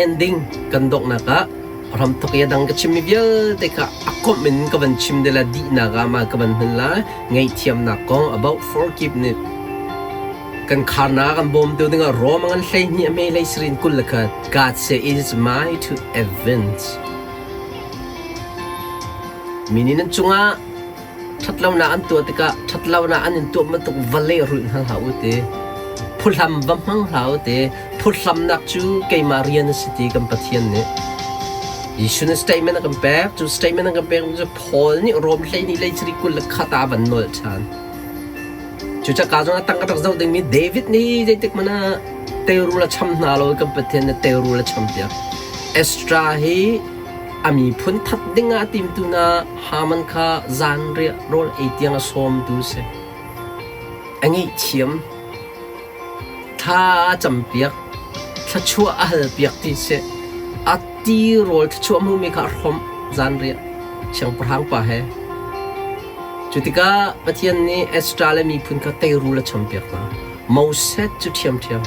ending kan donghnak ah ramthok i a dang ka chimmi vialte kha a komh in ka van chim de la dihnak ah ma ka van hman la ngaihthiamnak kong about forgiveness kan kharnak kan bawm tu dingah Rome an 12 a me hlei sirin 21 God say it is my to avenge mi nih nan cungah ṭhatlonak an tuah tikah ṭhatlonak an in tuah bantuk va lehrulh hna hlah u ti phuhlam va hmang hlah u ti phuhlamnak cu keimah rian a si ti kan Pathian nih Jesuh nih statement a kan pek cu statement a kan pek cu Paul nih Rom 12 lei 21 ah van nolh ṭhan Cucaka zong ah tang ka rak zoh dingmi David nih zeitik hmanh ah teirul a cham hna lo i kan Pathian nih teirul a cham piak. Ezra hi a miphun that ding ah a timtu hna Haman kha zanriah rawl ei tiang a sawmtu a si. A ngaihthiam. Thla a campiak. Thluachuah a halpiak ti si. A tirawl thluachuah hmumi kha a hrawmh zanriah siangpahrang pa he. Cu tikah Pathian nih Ezra le miphun kha teirul a champiak hna. Moses cu ṭhiamṭhiam,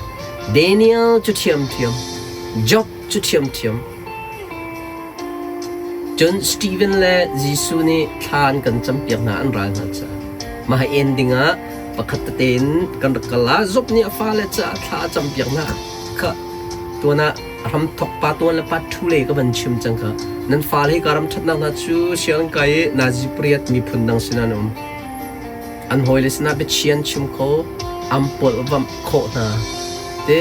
Daniel cu ṭhiamṭhiam, Job cu ṭhiamṭhiam. Cun Steven le Jesuh nih thla an kan campiak hna an ral hna caah. Mah hi en dingah pakhat tete in kan rak kal ah Job nih a fale caah thla a campiak hna kha tuan ah ramthok pa tuan le pa ṭhu le ka van chim cang kha nan fale hi ka ram ṭhatnak hna cu sianginn kai i nazi pariat miphun dang sinah an um an hawile sinah biachian chim kho an polh vamh khawh hna te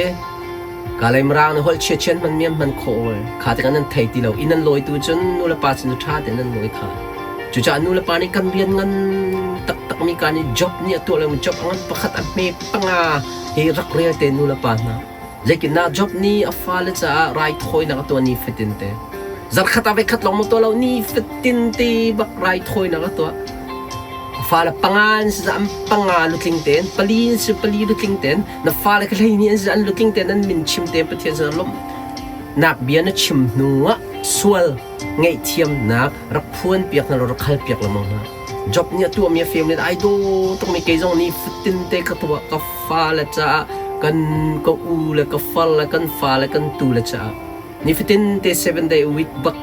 kalay mirang nih holh chia chian hman mi an hman khawh oi kha tikah nan thei ti lo inn an lawi tu cun nu le pa cun ṭha tein nan lawi kha cucaah nu le pa nih kan rian ngan taktak mi ka nih job nih a tuah lo mi job a ngan pakhat a hme panga hi rak rel te nu le pa hna Zeitindah Job nih a fale caah raithawinak a tuah nifatin te? Zarkhat ah voikhat lawng maw tuah lo nifatin te bak raithawinak a tuah. A fale panga an si an panga lutling tein, pali an si pali lutling tein, na fale ka 12 an si an lutling tein an min chim tein Pathian sin lawmh nak bia na chim hnu ah sual ngaihthiamnak rak phuan piak hna law rak hal piak lengmang hna. Job nih a tuahmi a family ai daw tukmi kei zong nih fatin te ka tuah ka fale caah kan ka u le ka far le kan fa le kan tu le caah nifatin te 7 day a week bak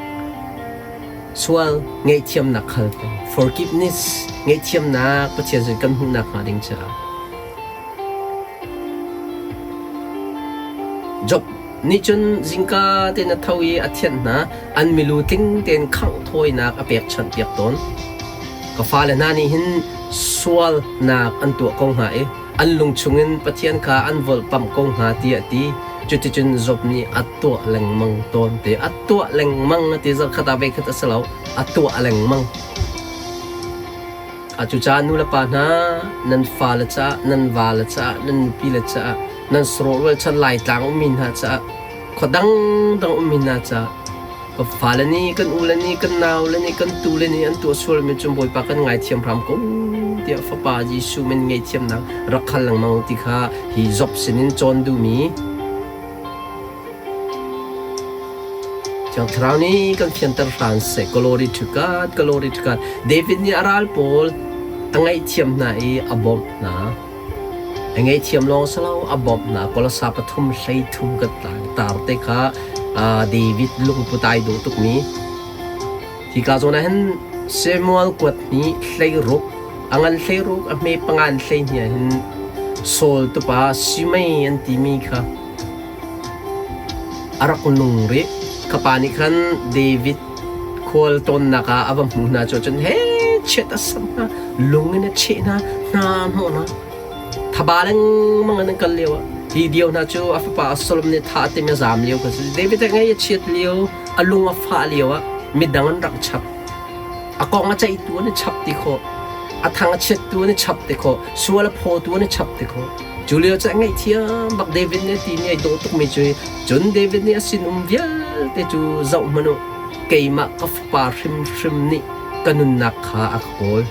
sual ngaihthiamnak khal forgiveness ngaihthiamnak Pathian sin kan hmuhnak hnga ding caah Job nih cun zingka tein a tho i a thianh hna an milu tling tein khangh thawinak a pekchanh piak tawn ka fale hna nih hin sualnak an tuah ko hnga i an lung chungin Pathian kha an volhpamh ko hnga tiah a ti. Cuticun Job nih a tuah lengmang tawn te. A tuah lengmang a ti zarkhat ah voikhat a si lo. A tuah lengmang. A cucaah nu le pa hna, nan fale caah, nan vale caah, nan nupile caah, nan sarawh rualchan Laitlang ummi hna caah, khua dangdang ummi hna caah, Ka fale nih, kan ule nih, kan naule nih, kan tule nih an tuah sualmi cu Bawipa kan ngaithiam hram ko tiah Fapa Jesuh min ngaihthiamnak rak hal lengmang ti kha hi Job sinin cawn duhmi Thiang Thlarau nih kan fianter hram seh. Glory to God, glory to God. David nih a ral pawl a ngaihthiam hna i a bawmh hna. A ngaihthiam lawng si lo, a bawmh hna. Kolosa pathum 13 kan tar te kha David lungput ai dawh tukmi. Hika zawn ah hin Samuel kuat hnih 16, a ngan 16, a hme pangan 12 ah hin Saul tupa Simei an timi kha a rak nung rih. Ka pa nih khan David khual tawnnak ah a va hmuh hna cu cun he chiat a sam hna lung in a cheh hna hna hnawh hna thaba lengmang in an kal lio ah hi dio hna cu a fapa Absalom nih thah a tim a zaam lio kha si David a ngei a chiat lio a lung a fah lio ah midang an rak chap a kong a ceihtu an i chap ti khawh a thang a chiattu an i chap ti khawh sual a phawtu an i chap ti khawh cu lio cu a ngaihthiam bak David nih a timi ai dawh tukmi cu cun David nih a sinum vialte cu zoh hmanh u keimah ka fapa hrimhrim nih ka nunnak kha a ka kawl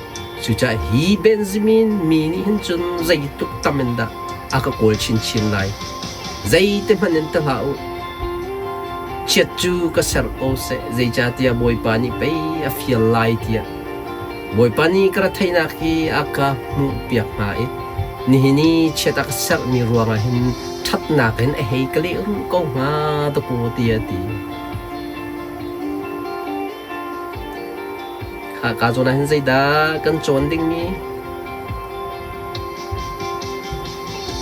cucaah hi Benjamin mi nih hin cun zeitluk tam in dah a ka kawl chinchin lai zeite hmanh in ti hlah u Chiat cu ka ser ko seh, zeicahtiah Bawipa nih pei a fial lai tiah. Bawipa nih ka retheihnak hi a ka hmuhpiak hnga i nihin i chiat a ka serhmi ruangah hin Ṭhatnak in a hei ka lehrulh ko hnga dakaw tiah a ti. Khaka zawn ah hin zeidah kan cawn dingmi?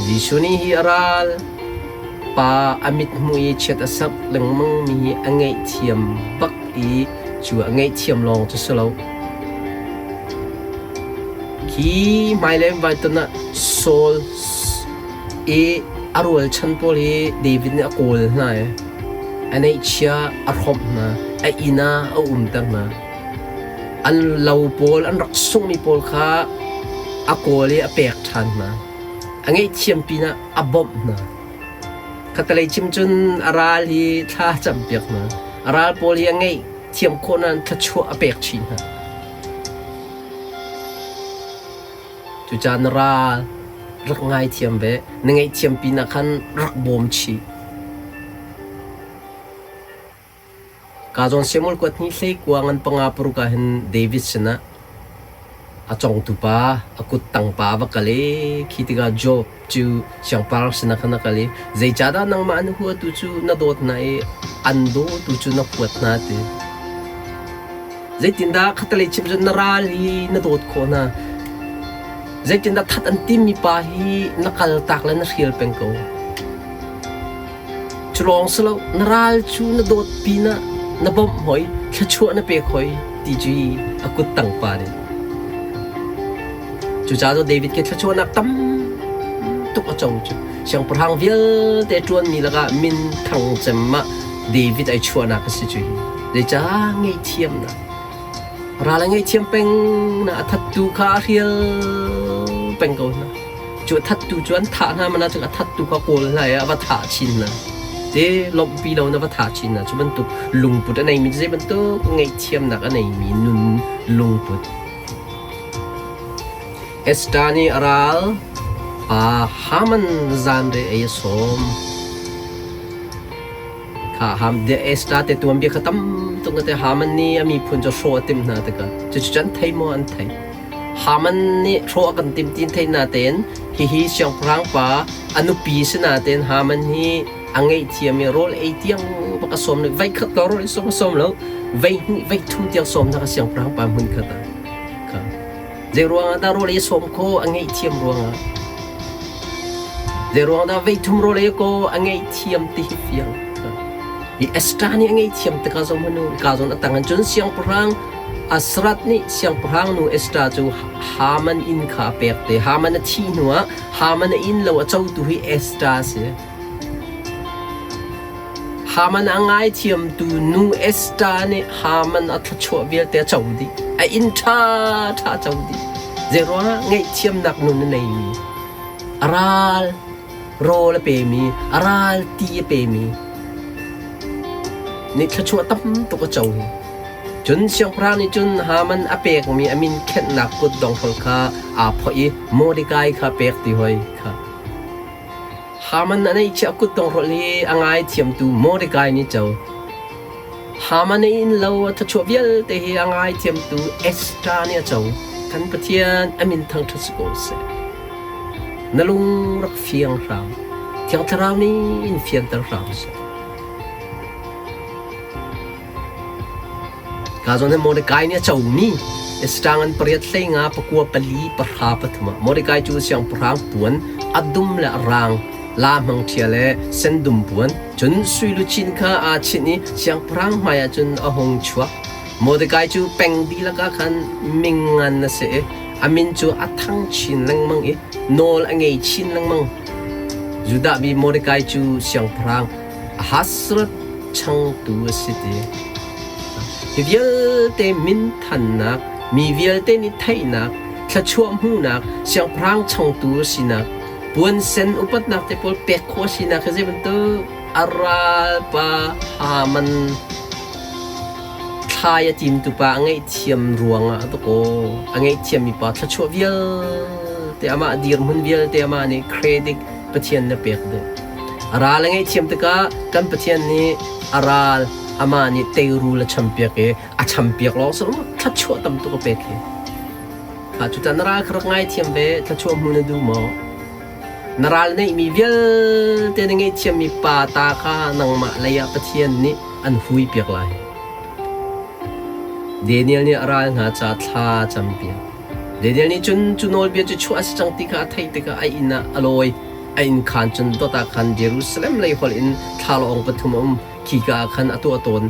Jesuh nih hi a ral pa a mithmuh i chiat a serh lengmangmi hi a ngaihthiam bak i cu a ngaihthiam lawng cu si lo. Khi hmailei vaitan ah Saul i a rualchan pawl hi David nih a kawl hna i a neihchia a hrawmh hna, a inn ah a umter hna. An lo pawl, an rak sunghmi pawl kha a kawl i a pek ṭhan hna. A ngaihthiam pinah a bawmh hna. Khatalei chim cun a ral hi thla a campiak hna. A ral pawl hi a ngaihthiam khawh nain thluachuah a pek chih hna. Cucaah na ral rak ngaithiam ve, na ngaihthiam pinah khan rak bawm chih. Ka zawn Samuel kuat hnih hlei kua ngan panga paruk ah hin David sinah a congtu pa, a kuttang pa a va kal i khi tikah Job cu siangpahrang sinah khan a kal i zeicahdah nangmah an huatu cu na dawt hna i an dawtu cu na huat hna ti. Zeitindah khatalei chim cun na ral hi na dawt khawh hna? Zeitindah that an timmi pa hi na kaltak le na hrial peng ko? Cu lawng si lo, na ral cu na dawt pinah na bawmh hoi, thluachuah na pek hoi ti cu hi a kuttang pa nih. Cucaah cu David ke thluachuahnak tam tuk a co cu. Siangpahrang vialte ṭuanmi lakah min thang cem ah David ai chuahnak a si cu hi. Zeicah ngaihthiamnak? Ral a ngaihthiam peng na a thattu kha a hrial peng ko hna. Cu a thattu cu an thah hna mana cu a thattu kha kawl hna i a va thah chin hna. Te lawmhpi lo na va thah chin hna. Cu bantuk lungput a neimi cu zei bantuk ngaihthiamnak a neimi nun lungput. Esther nih a ral pa Haman zanriah ei a sawm. Kha Ham Esther te tuanbia kha tam tuk na te Haman nih a miphun cu hrawh a timh hna tikah cucu an thei maw an thei. Haman nih hrawh a kan timh ti an theih natein hihi siangpahrang pa a nupi si natein Haman hi a ngaihthiam i rawl ei tiang bak a sawm voi khat lo rawl ei sawm a sawm lo voi hnih voi thum tiang sawm hna ka siangpahrang pa hmun khat ah kha Zei ruangah dah rawl ei sawm khaw a ngaihthiam ruangah? Zei ruangah dah veithum rawl ei kaw a ngaihthiam ti hi fiang. Hi Esther nih a ngaihthiam tikah zong hmanu ka zawn a tang in cun siangpahrang Asrat nih siangpahrang nu Esther cu Haman inn kha a pek te. Haman a thih hnuah Haman a inn lo a cotu hi Esther a si. Haman a ngaithiamtu nu Esther nih Haman a thluachuah vialte a co dih. A inn ṭhaṭha a co dih. Zeiruangah ngaihthiamnak nun a neimi, a ral rawl a pemi, a ral ti a pemi nih thluachuah tam tuk a co hi. Cun siangpahrang nih cun Haman a pekmi a min khenhnak kutdonghrolh kha aa phoih i Mordekai kha pek ti hoi kha. Haman a neihchiah kutdonghrolh hi a ngaithiamtu Mordekai nih co. Haman a inn lo a thluachuah vialte hi a ngaithiamtu Esther nih a co. Kan Pathian a min thangṭhat si ko seh. Na lung rak fiang hram. Thiang Thlarau nih in fianter hram seh. Ka zawn hi Mordecai nih a comi Esther ngan pariat hlei nga pakua pali pahra pathum ah Mordecai cu siangpahrang puan a dum le a rang la hmang ṭhia le sendum puan cun sui luchin kha aa chinh i siangpahrang hmaiah cun a hung chuak. Mordecai cu peng dihlak ah khan mingan a si i a min cu a thang chin lengmang i nawl a ngei chin lengmang. Judah mi Mordecai cu siangpahrang Ahasuerus changtu a si ti. Hi vialte minthannak, mi vialte nih theihnak, thluachuah hmuhnak, siangpahrang changtu a sinak, puansen upatnak te pawl pek khawh a sinak hi zei bantuk a ralpa Haman thlai a timtu pa a ngaihthiam ruangah a kaw a ngaihthiammi pa thluachuah vialte amah dirhmun vialte amah nih credit Pathian na pek dih. A ral a ngaihthiam tikah kan Pathian nih a ral amah nih teirul a champiak i a champiak lawng si thluachuah tam tuk a pek hi. Kha cutan na ral kha rak ngaithiam ve thluachuah hmu na duh maw? Na ral neihmi vialte na ngaihthiammi pa ta kha nangmah lei ah Pathian nih an huipiak lai. Daniel nih a ral hna ca thla a campiak. Daniel nih cun cu nawlbia cu chuah a si cang ti kha a theih tikah a inn ah a lawi. A inn khaan cun dot ah khan Jerusalem lei holh in thlalawng pathum a um. Khika ah khan a tuah tawn.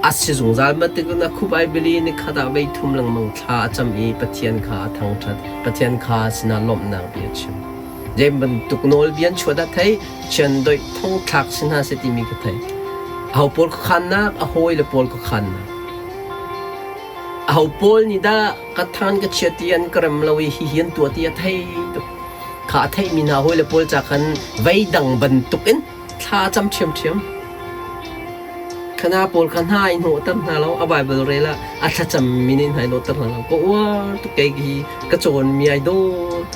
A si zungzal bantukin a khup ai bili nikhat ah voi thum lengmang thla a cam i Pathian kha a thangṭhat. Pathian kha sinah lawmhnak bia a chim. Zei bantuk nawlbia an chuah dah thei, chiandeih thongthlak si hna seh timi ka thei. Aho pawl khuakhannak, a hawile pawl khuakhannak. Aho pawl nih dah ka than ka chiat i an ka rem lo i hihi an tuah ti a thei tuk. Kha a theihmi hna hawile pawl ca khan vei dang bantukin thla a cam ṭhiamṭhiam. Khana pawl kha hna i hnawhter hna lo, a Baibal rel ah a thlacam mi nih hna i hnawhter hna lo. Ka uar tuk kei hi ka cawnmi ai dawt.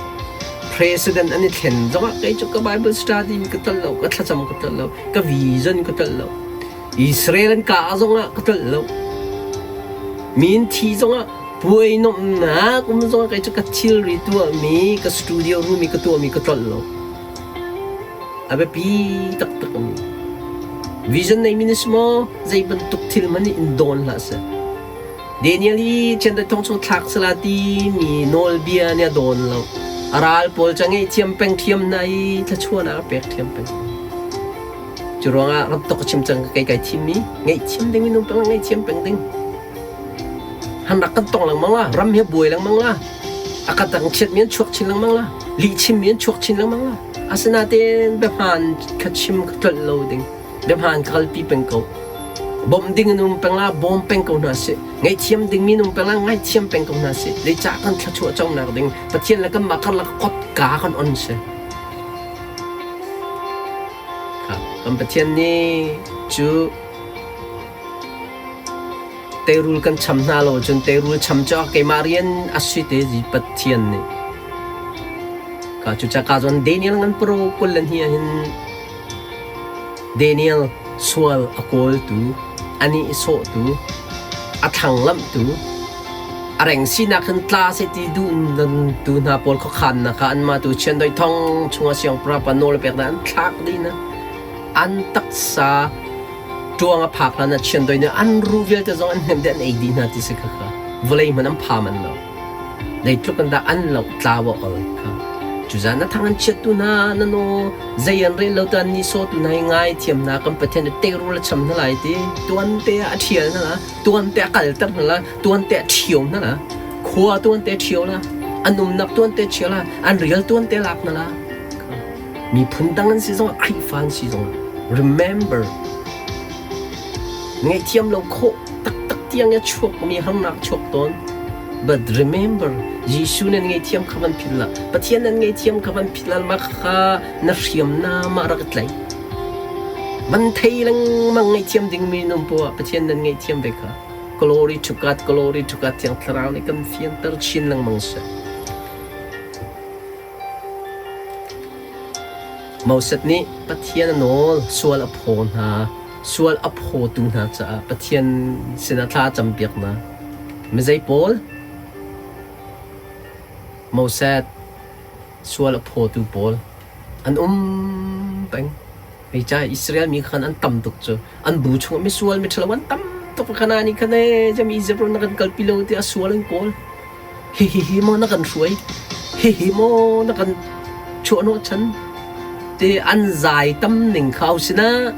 President an i thlen zongah kei cu ka Bible study mi ka tlolh lo, ka thlacam ka tlolh lo, ka vision ka tlolh lo. Israel an kah zongah ka tlolh lo. Mi in thi zongah puai nuamhnak um zongah kei cu ka thilri tuahmi, ka studio room i ka tuahmi ka tlolh lo. A biapi taktak a mi. Vision neimi na si maw? Zei bantuk thil hmanh nih in dawn hlah seh. Daniel i chiandeih thong chung thlak sala timi nawlbia nih a dawn lo. A ral pawl cu a ngaihthiam peng ṭhiam hna i thluachuahnak a pek ṭhiam peng. Cu ruangah ram tok a chim cang kei kai thimmi ngaihthiam ding minung peng ngaihthiam peng ding. Han rak kan tong lengmang la, ram hi buai lengmang la, a ka dang chiatmi an chuak chin lengmang la, lih chimmi an chuak chin lengmang la. Asinain biahmaan kha chim kha tlolh lo ding. Biahmaan kha kalpi peng ko. Bawmh ding in um peng la, bawm peng ko hna sih. Ngaihthiam dingmi in um peng la, ngaithiam peng ko hna sih. Zeicah kan thluachuah conak ding Pathian le kanmah karlak kotka kan on si. Kan Pathian nih cu Teirul kan cham hna lo cun teirul cham cu keimah rian a si te zi Pathian nih. Ka cuca ka zawn Daniel ngan pro 22 ah hin Daniel sual a kawltu, a nihsawhtu, a thlanglamhtu, a reng sinak hin tla seh ti duh tu hna pawl khuakhannak kha anmah tu chiandeih thong chungah siangpahrang pa nawl a pek hna an thlak dih hna. An taksa Ṭuang a phak hlan ah chiandeih nih an ruh vialte zong an hnemh dih an ei dih hna ti si khakha. Vawlei hmanh an pha manh lo. Zeitluk in dah an loh tlau a ol kha. Cuzan na thang an chiattu hna na naw zei an rel lo tu an nihsawhtu hna hi ngaithiam hna kan Pathian nih teirul a cham hna lai ti tuante ah a ṭhial hna la tuante a kalter hna la tuante a ṭhio hna la khua tuante a ṭhio la an umnak tuante a ṭhio la an rial tuante a lak hna la Miphun dang an si zongah Khrihfa an si zongah remember ngaihthiam lo khawh taktak tiang i a chuakmi harnak chuak tawn. But remember Jesuh nan ngaihthiam kha van philh hlah. Pathian nan ngaihthiam kha van philh hlah. Mah kha na hriamnam ah rak i tlaih. Van thei lengmang ngaihthiam dingmi nan poah Pathian nan ngaihthiam ve kha. Glory to God, glory to God Thiang Thlarau nih kan fianter chin lengmang seh. Moses nih Pathian a nawl, sual a phaw hna. Sual a phawtu hna caah Pathian sinah thla a campiak hna. Mizei pawl? Moses sual a phawtu pawl an um peng. Zeicah Israel mi khan an tam tuk cu. An bu chungah misual miṭhalo an tam tuk. Kanaan nih khan ee, jam Izipt ram na kan kalpi lo tiah sual an kawl. Hihi maw na kan hruai? Hihi maw na kan chuahhnawhchan? Ti an zai tam ning kha au sinah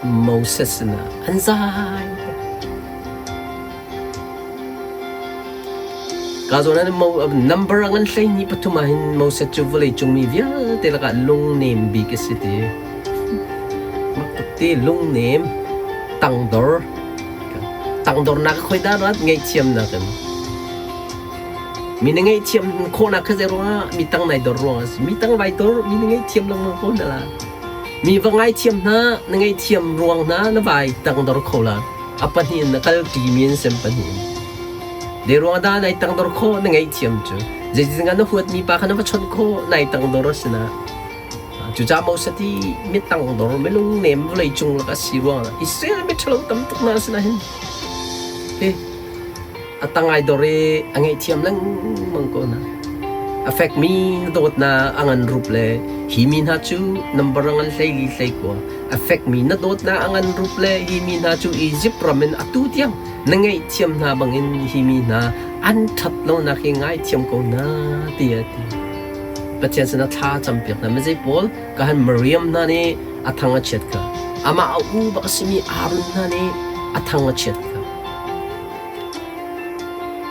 Moses sinah an zai. Ka zawn ah number a ngan 23 ah hin Moses cu vawleicung mi vialte lakah lungnem bik a si ti. Mak tuk ti lungnem, tangdor, Tangdornak khoi dah rat ngaihthiamnak in. Mi na ngaihthiam khawhnak kha zei ruangah mi tang nai dor ruangah a si. Mi tang vai dor mi na ngaihthiam lengmang ko hna la. Mi va ngaithiam hna na ngaihthiam ruang hna na vai tangdor kho la. A pahnih in na kal ṭi mi an sem pahnih in. Zei ruangah dah nai tangdor khawh na ngaihthiam cu. Zeitin na huatmi pa kha na va chawnh khawh nai tangdor a si na. Cucaah Moses hi mitangdor, milungnem vawleicung lakah a si ruangah Israel miṭhalo tam tuk hna sinah hin hi a tang ai dor i a ngaihthiam lengmang ko hna. A fekmi na dawtnak a ngan rup le hi mi hna cu nambar a ngan 14 19. A fekmi na dawtnak a ngan rup le hi mi hna cu Izipt ram in atu tiang na ngaihthiam hna bangin hi mi hna an ṭhat lonak hi ngaithiam ko hna tiah a ti. Pathian sinah thla campiak hna. Mizei pawl ka han Miriam hna nih a thang a chiat kha. Amah a u bak a simi Aaron hna nih a thang a chiat kha.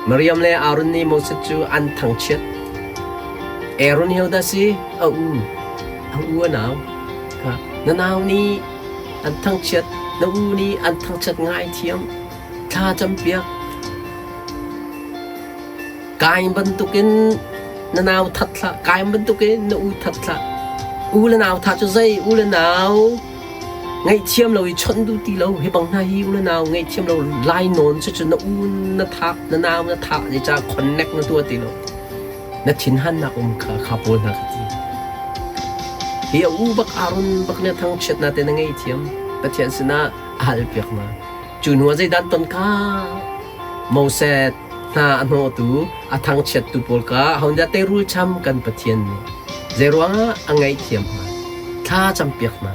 Miriam le Aaron nih Moses cu an thangchiat. Aaron hi hodah si? A u. A u a nau. Kha na nau nih an thangchiat, na u nih an thangchiat ngaithiam. Thla campiak. Kain bantukin na nau that hlah. Kain bantukin na u that hlah. U le nau tha cu zei? U le nau ngaihthiam lo i chawnh duh ti lo. Hi bang hna hi u le nau ngaihthiam lo lai nawn cu cu na u na thah, na nau na thah zeicah connect na tuah ti lo. Na thinhannak um kha kha pawl hna kha ti. Hi a u bak Aaron bak nih a thangchiat na te na ngaihthiam. Pathian sinah a hal piak na. Cu hnu ah zeidah an ton kha? Moses hna a hnawhtu, a thangchiattu pawl kha ahodah teirul cham kan Pathian nih zeiruangah a ngaihthiam hna? Thla campiak hna.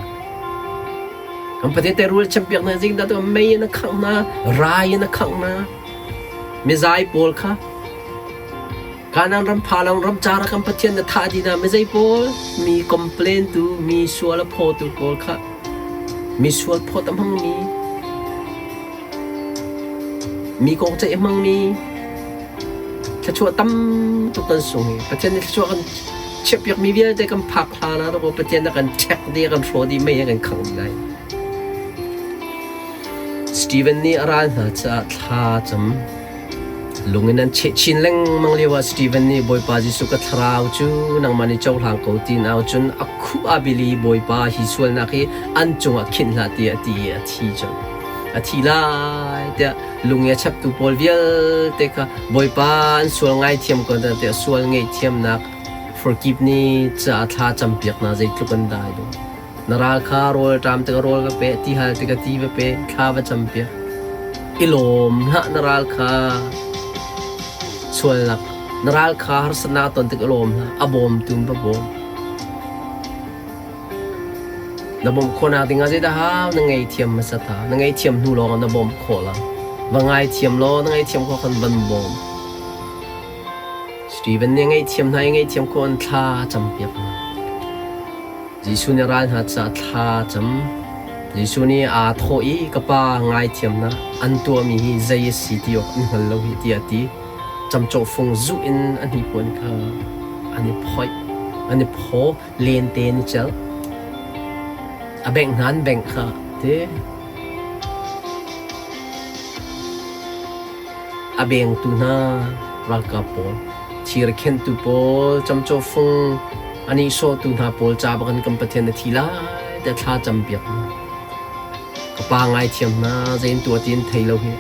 Kan Pathian teirul champiak hna zeidah tu mei in a khangh hna, rai in a khangh hna. Mizai pawl kha Kanaan ram phalang ram cara kan Pathian na thah dih hna mizei pawl mi complain tu mi sual a phawtu pawl kha mi sual phawt a hmangmi mi kong ceih a hmangmi thluachuah tam tuk kan sung hi Pathian nih thluachuah kan chiahpiak mi vialte kan phak hlan ah dawkaw Pathian a kan ṭhek dih a kan hrawh dih mei a kan khangh dih lai. Steven nih a ral hna caah thla a cam. Lung in an cheh chin lengmang lioah Steven nih Bawipa Jesuh ka thlarau cu nangmah nih cohlang ko ti in au cun a khuh a bil i Bawipa hi sualnak hi an cungah khinh hlah tiah a ti i a thi colh. A thi lai tiah lung i a chaptu pawl vialte kha Bawipa an sual ngaithiam ko hna tiah sual ngaihthiamnak forgive ni caah thla campiak hna zeitluk an dai dawh. Na ral kha rawl ṭam tikah rawl va pe, ti hal tikah ti va pe, thla va campiak. I lawm hlah na ral kha sualnak, na ral kha harsatnak ton tik i lawm hlah, a bawmtu in va bawm. Na bawmh khawhnak dingah zeidah hau? Na ngaihthiam hmasa ta. Na ngaihthiam hnu lawngah na bawmh khawh lai. Va ngaithiam law na ngaihthiam khawh khan van bawm. Steven nih a ngaihthiam hna i ngaihthiam khawh in thla a campiak hna. Jesuh nih ral hna caah thla a cam. Jesuh nih aa thawh i, Ka Pa, ngaithiam hna, an tuahmi hi zei a si ti awk an hngal lo hih, tiah a ti. Camcawhfung zuh in a hnipuan kha an i phoih, an i phaw, lente an i celh. A bengh hna an bengh kha ti. A bengtu hna ralkap pawl, thir a khenhtu pawl, camcawhfung a nihsawhtu hna pawl ca bak in kan Pathian na thi lai tiah thla campiak hna. Ka pa ngaithiam hna, zei in tuah ti in thei lo hi.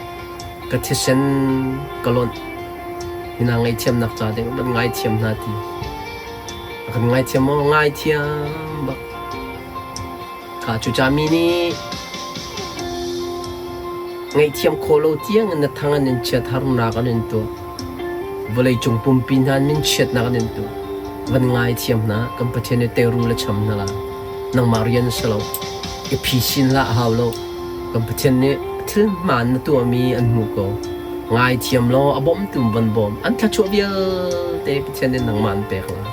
Ka thisen ka lonh. Hi hna ngaihthiamnak ca ding van ngaithiam hna ti. A kan ngaithiam maw? Ngaithiam bak. Kha cucaah mi nih ngaihthiam khawh lo tiangin na thang an in chiat, harnak an in tuah. Vawleicung pumpi hna in minchiatnak an in tuah. Van ngaithiam hna, kan Pathian nih teirul a cham hna lai. Nangmah rian a si lo. I phisin hlah a hau lo. Kan Pathian nih thil hmaan na tuahmi an hmuh ko. Ngaithiam law a bawmtu van bawm. An thluachuah vialte Pathian nih nangmah an pek lai.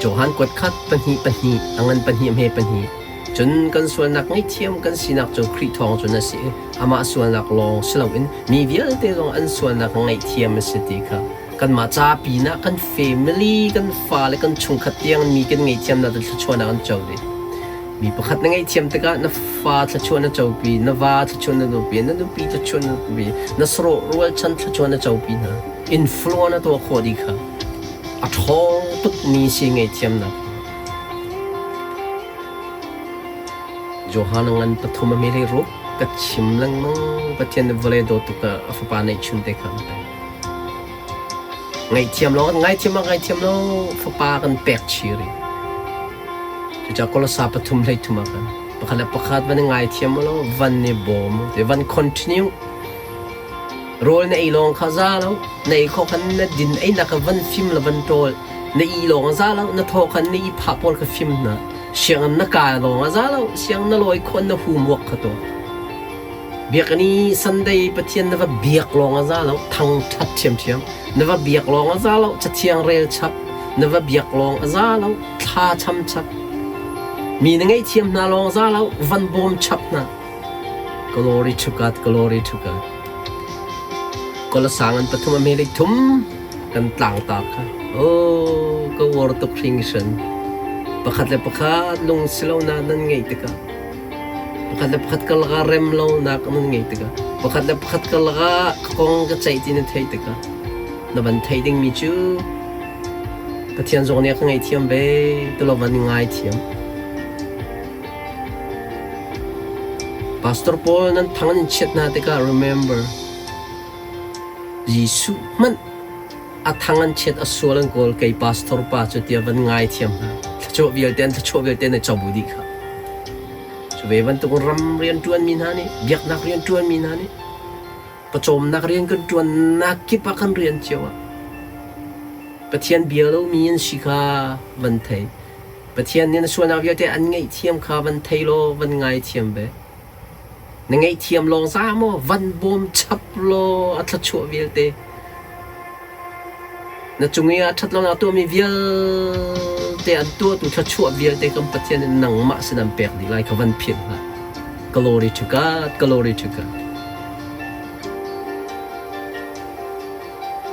Johan kuat khat pahnih pahnih a ngan pahnih a hme pahnih. Cun kan sualnak ngaihthiam kan sinak cu Khrih thawng cun a si i amah sualnak lawng si loin mi vialte zong an sualnak ngaihthiam a si ti kha kanmah ca pinah kan family, kan fale, kan chungkhat tiang mi kan ngaihthiamnak le thluachuahnak an co dih. Mi pakhat na ngaihthiam tikah na fa thluachuah na copi, na va thluachuah na nupi, na nupi thluachuah na nupi, na sarawh rualchan thluachuah na copi hna. Influence na tuah khawh dih kha. A ṭhawng tukmi si ngaihthiamnak. Johan ngan pathum a mele ruk ka chim lengmang Pathian nih vawlei dawt tuk ah a fapa neihchun te kha an pek. Ngaihthiam lo kan ngaithiam ah ngaithiam lo fapa kan pek chih rih. Cucaah Kolosa pathum hlei thum ah khan pakhat le pakhat van i ngaithiam u law van i bawm u ti van continue. Rawl na ei lawng kha za lo, na ei khawh khan na din einak kha van fim la van ṭawl. Na i lawng a za lo, na thaw khan na i phah pawl kha fim hna. Sianginn na kai lawng a za lo, siang na lawi khawh na homework kha tuah. Biakinn i Sunday Pathian na va biak lawng a za lo, thangṭhat ṭhiamṭhiam. Na va biak lawng a za lo, cathiang rel chap. Na va biak lawng a za lo, thla cham chap. Mi na ngaihthiam hna lawng za lo, van bawm chap hna. Glory to God, glory to God. Kolosang an pathum a hme thum kan tlangtar kha. Oh, ka uar tuk hringhran. Pakhat le pakhat lung silonak nan ngeih tikah pakhat le pakhat karlak ah rem lonak nan ngeih tikah pakhat le pakhat karlak ah ka kong ka ceih ti na theih tikah na van theih dingmi cu Pathian zong nih a ka ngaihthiam ve ti lo van ngaithiam. Pastor pawl nan thang an in chiat hna tikah remember Jesuh hmanh a thang an chiat a sual an kawl kei pastor pa cu tiah van ngaithiam hna. Thluachuah vialte an thluachuah vialte na cobu dih kha. Cu ve bantuk ram rianṭuanmi hna nih biaknak rianṭuanmi hna nih pawcawmnak rian kan ṭuannak kip ah kan rian cio ah Pathian bia lomi an si kha van thei. Pathian nih na sualnak vialte an ngaihthiam kha van thei law van ngaithiam ve. Na ngaihthiam lawng za maw van bawm chap law a thluachuah vialte. Na cung i a ṭhat lonak tuahmi vialte an tuahtu thluachuah vialte kan Pathian nih nangmah sin an pek dih lai kha van philh hlah. Glory to God, glory to God.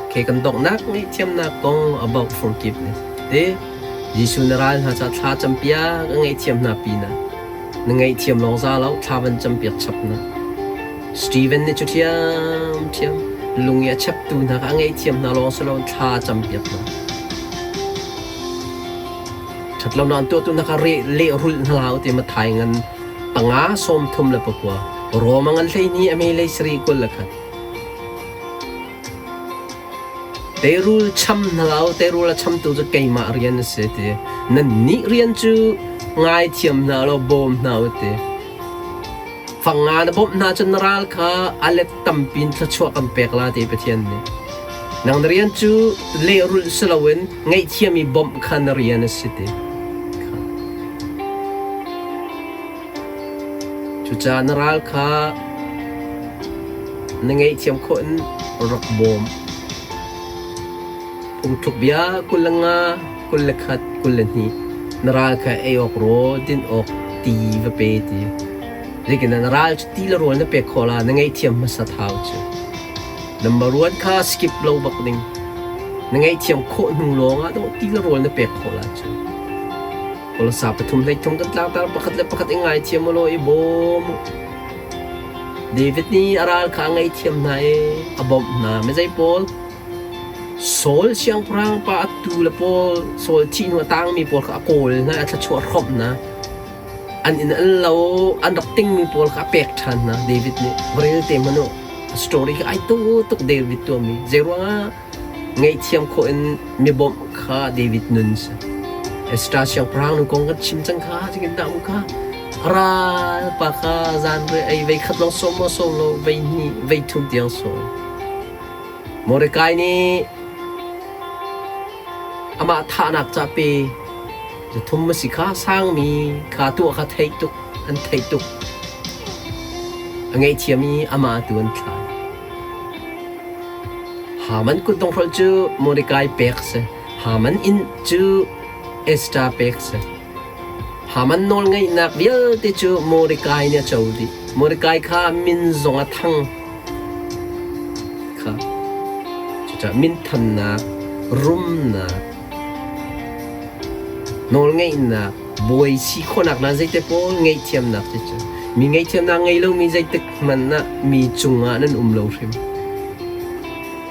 Okay, kan donghnak ngaihthiamnak kong about forgiveness. Te Jesuh na ral hna ca thla campiak a ngaihthiam hna pinah na ngaihthiam lawng za lo thla van campiak chap na. Stephen nih cu ṭhiamṭhiam lung i a cheptu hna kha a ngaihthiam hna lawng si lo thla campiak hna. Ṭhatlonak an tuahtu hna kha lehrulh hna hlah u ti Matthai ngan panga 39 Roma ngan 12 a mei sarih 21. Teirul cham hna lo, teirul a chamtu cu keimah rian a si ti. Nannih rian cu ngaithiam hna law bawm hna u ti. Fang nga na bawmh hna cun na ral kha a let tampi in thluachuah kan pek la ti Pathian nih. Nang na rian cu lehrulh si loin ngaihthiam i bawmh kha na rian a si ti. Cucaah na ral kha na ngaihthiam khawh in rak bawm. Phungthluk bia 25, 21, 22 na ral kha ei awk rawl, din awk ti va pe ti. Zeitindah na ral cu ti le rawl na pek khawh la, na ngaihthiam hmasat hau cu. Number one kha skip lo bak ding. Na ngaihthiam khawh hnu lawng ah dawh ti le rawl na pek khawh la cu. Kolosa pathum hleithum kan tlangtar pakhat le pakhat i ngaithiam u law i bawm u. David nih a ral kha a ngaihthiam hna i a bawmh hna. Mizei pawl? Saul siangpahrang pa a tu le pawl Saul thih hnu a tangmi pawl kha a kawl hna i a thluachuah hrawmh hna. An inn an lo an rak tingmi pawl kha a pek ṭhan hna David nih. Va rel te hmanh u. A story kha ai tu tuk David tuahmi. Zeiruangah Ngaihthiam khawh in mi bawmh kha David nun si. Esther siangpahrang nu kong kan chim cang kha zeitin dah mu kha ral pa kha zan re ei vei khat lawng sawm maw sawm lo vei hnih vei thum tiang sawm. Mordecai nih amah thahnak ca pe zathum a si kha sangmi kha tuah kha theih tuk an theih tuk a ngaihthiam i amah tu an thlai. Haman kutdonghrolh cu Mordecai pek a si. Haman inn cu Esther pek a si. Haman nawlngeihnak vialte cu Mordecai nih a co dih. Mordecai kha min zong a thang kha. Cucaah minthannak, rumnak, nawlngeihnak, bawi si khawhnak hna zeite pawl ngaihthiamnak ti cu mi ngaihthiamnak ngei lomi zeitik hmanh ah mi cungah nan um lo hrim.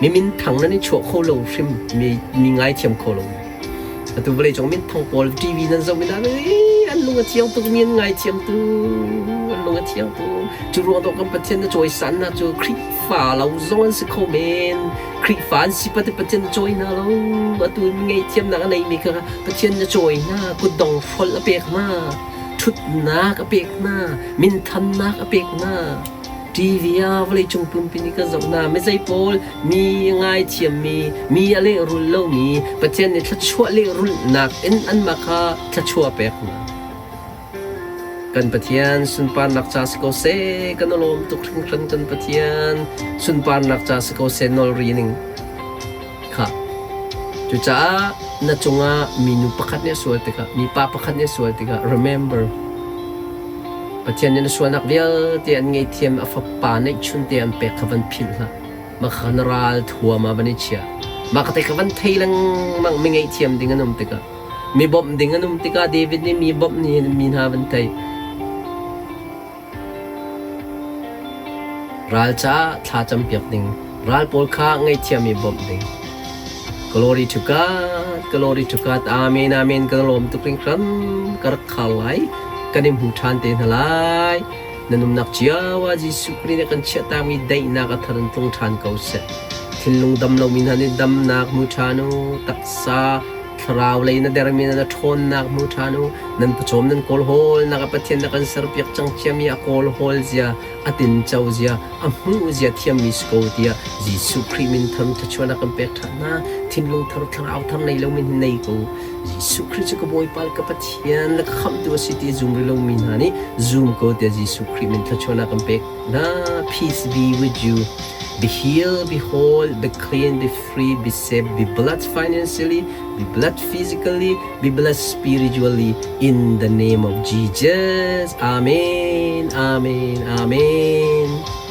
Mi minthang nan i chuah kho lo hrim, mi, mi ngaithiam kho lo. Atu vawleicung minthang pawl TV nan zoh mi hna an lung a thiang tuk mi an ngaithiam tu, an lung a thiang tu. Cu ruang dawh kan Pathian na cawisan na cu Khrihfa lo zong an si kho men. Khrihfa an si pate Pathian na cawi hna lo. Atu mi ngaihthiamnak a neimi kha Pathian na cawi hna, kutdong hrolh a pek hna, ṭhutnak a pek hna, minthannak a pek hna. TV ah vawleicung pumpi nih kan zoh hna. Mizei pawl mi ngaithiammi, mi a lehrul lomi, Pathian nih thluachuah lehrulhnak in anmah kha thluachuah a pek hna. Kan Pathian sunparnak ca si ko seh, kan i lawm tuk hringhran kan Pathian sunparnak ca si ko seh nawl ri ning kha. Cucaah na cungah minu pakhat nih a sual tikah, mipa pakhat nih a sual tikah remember Pathian nih na sualnak vialte an ngaihthiam a fapa neihchun te an pek kha van philh hlah. Mah kha na ral thuam ah van i chia. Mah ka te kha van thei lengmang mi ngaihthiam ding an um tikah. Mi bawmh ding an um tikah David nih mi bawmh ni mi hna van thei. Ral caah thla campiak ding, ral pawl kha ngaihthiam i bawmh ding. Glory to God, glory to God. Amen, amen. Kan lawm tuk hringhran. Ka rak khar lai. Kan i hmu ṭhan te hna lai. Na nunnak cio ah Jesuh Khrih nih kan chiahtakmi daihnak a thar in tlung ṭhan ko seh. Thinlung dam lomi hna nih damnak hmu ṭhan u. Taksa Thlarau lei na dermi na ṭhawnnak hmu ṭhan u. Nan pawcawm nan kawlhawlnak ah Pathian na kan serpiak cang ciami a kawlhawl zia, a tinco zia, a hmuh zia thiammi si ko tiah Jesuh Khrih min thar thluachuahnak kan pek ṭhan hna. Thinlung thar, thlarau thar nei lomi hin nei ko. Jesuh Khrih cu ka Bawipa le ka Pathian le ka Khamhtu a si ti zum rih lomi hna nih zum ko tiah Jesuh Khrih min thluachuahnak kan pek hna. Peace be with you. Be healed, be whole, be clean, be free, be safe, be blessed financially, be blessed physically, be blessed spiritually in the name of Jesus. Amen. Amen. Amen.